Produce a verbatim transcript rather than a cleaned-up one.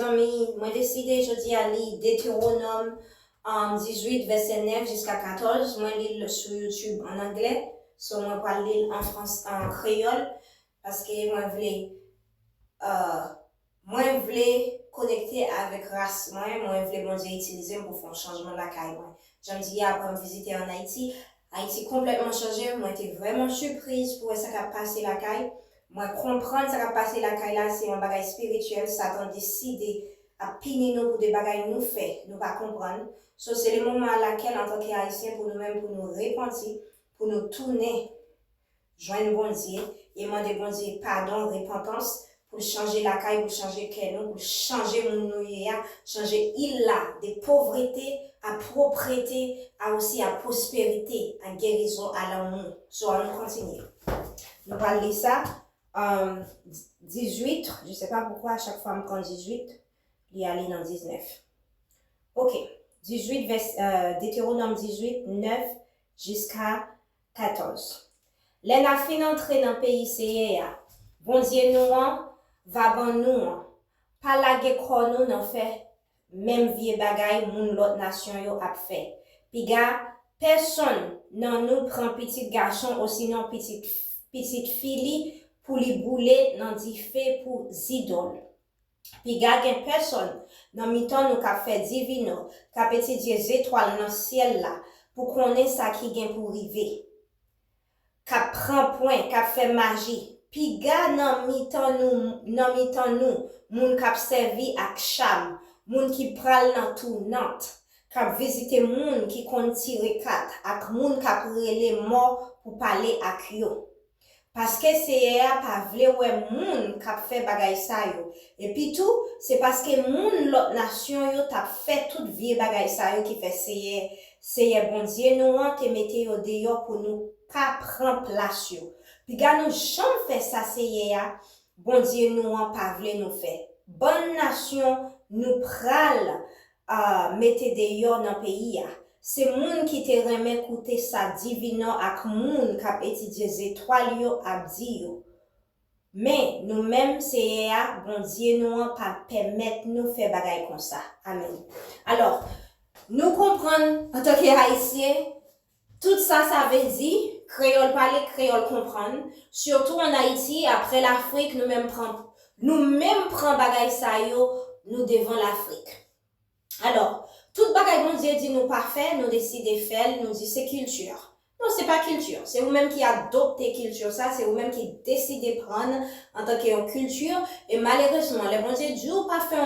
Mezanmi, mwen deside jodi a li Detewonòm, um, dizuit, vèsè nèf jiska katòz. Mwen li l sou YouTube an anglè. So, mwen pral li l an frans-, an kreyòl, paske mwen vle, uh, mwen vle konekte avèk ras mwen, mwen vle Bondye itilize m pou fè yon chanjman lakay mwen. Jan m di a, apre m vizite an Ayiti, Ayiti konplètman chanje. Mwen te vrèman sipriz pou wè sa k ap pase lakay. Mwen konprann sa k ap pase lakay la, se yon bagay espirityèl. Satan deside ap pini nou pou de bagay nou fè, nou pa konprann. So, se le moman a lakèl, antanke Ayisyen, pou nou menm, pou nou repanti, pou nou tounen jwenn Bondye e mande Bondye padon, repantans, pou l chanje lakay, pou l chanje kè nou, pou l chanje moun nou ye a, chanje il la de povrete a pwoprete, a osi a pwosperite, a gerizon, a lanmou. So, ann nou kontinye. Nou pral li sa, um, dizuit, je sais pas pourquoi, a chak fwa m pran dizuit, li ale nan diznèf. Ok, dizuit, vès-, euh, Detewonòm dizuit, nèf jiska katòz. Lè n a fin antre nan peyi Seyè a, Bondye nou an, va ban nou an, pa lage kò nou nan fè menm vye bagay moun lòt nasyon yo ap fè. Piga pèsonn nan nou pran pitit gason osinon pitit, pitit fi li pou li boule nan dife pou zidòl. Piga gen pèsonn nan mitan nou k ap fè divinò, k ap etidye zetwal nan syèl la pou konnen sa ki gen pou rive, k ap pran pwen, k ap fè maji. Piga nan mitan nou, nan mitan nou, moun k ap sèvi ak cham, moun ki pral nan tounant, k ap vizite moun ki konn tire kat, ak moun k ap rele mò pou pale ak yo. Paske Seyè a pa vle wè moun k ap fè bagay sa yo. Epitou, se paske moun lòt nasyon yo t ap fè tout vye bagay sa yo ki fè Seyè, Seyè Bondye nou an te mete yo deyò pou nou pa pran plas yo. Piga nou janm fè sa Seyè a, Bondye nou an pa vle nou fè. Bann nasyon nou pral, a, mete deyò nan peyi a, se moun ki te renmen koute sa divinò ak moun k ap etidye zetwal yo ap di yo. Men, nou menm, Seyè a, Bondye nou an, pa pèmèt nou fè bagay konsa. Amèn. Alò, nou konprann, antanke Ayisyen, tout sa sa vle di, kreyòl pale, kreyòl konprann, sitou ann Ayiti, apre Lafrik, nou menm pran, nou menm pran bagay sa yo, nou devan Lafrik. Alò, tout bagay Bondye di nou pa fè, nou deside fè l, nou di se kilti. Non, se pa kilti. Se ou menm ki adopte kilti sa, se ou menm ki deside pran antanke yon kilti. E malerezman, lè Bondye di w pa fè